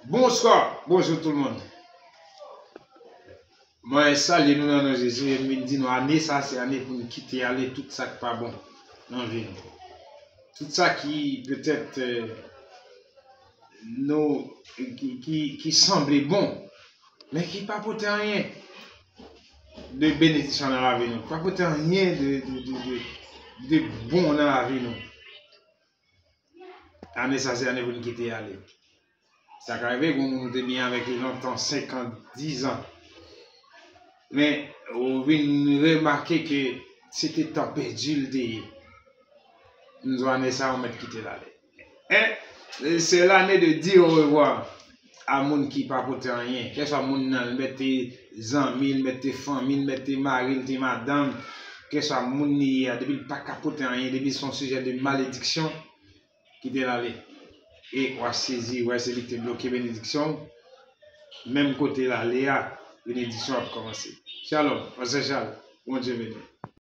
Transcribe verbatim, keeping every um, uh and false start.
Bonswa, bonjou tout moun. Mwen salye nou nan non Jezi e m vin di nou ane sa se ane pou nou kite ale tout sa k pa bon nan vi nou. Tout sa ki petèt eh, nou ki, ki, ki sanble bon, men ki pa pote anyen de benediksyon nan lavi nou, pa pote anyen de, de, de, de, de bon nan lavi nou. Ane sa se ane pou nou kite ale. Sa ka rive gen moun ou te byen avèk li lontan, senk an, diz an. Men ou vin remake ke se te tan pèdi l te ye. M di w ane sa ou mèt kite l ale. En, se lane de di orevwa a moun ki pa pote anyen. Keswa moun nan, l mèt te zanmi, l mèt te fanmi, l mèt te mari, l te madanm. Keswa moun li ye a, depi l pa ka pote anyen, depi l se yon sijè de malediksyon, kite l ale. E w a sezi, w a se li ki te bloke benediksyon w. Menm kote l ale a, benediksyon ap kòmanse. Shalom, Pastè Charles, Bondye beni w.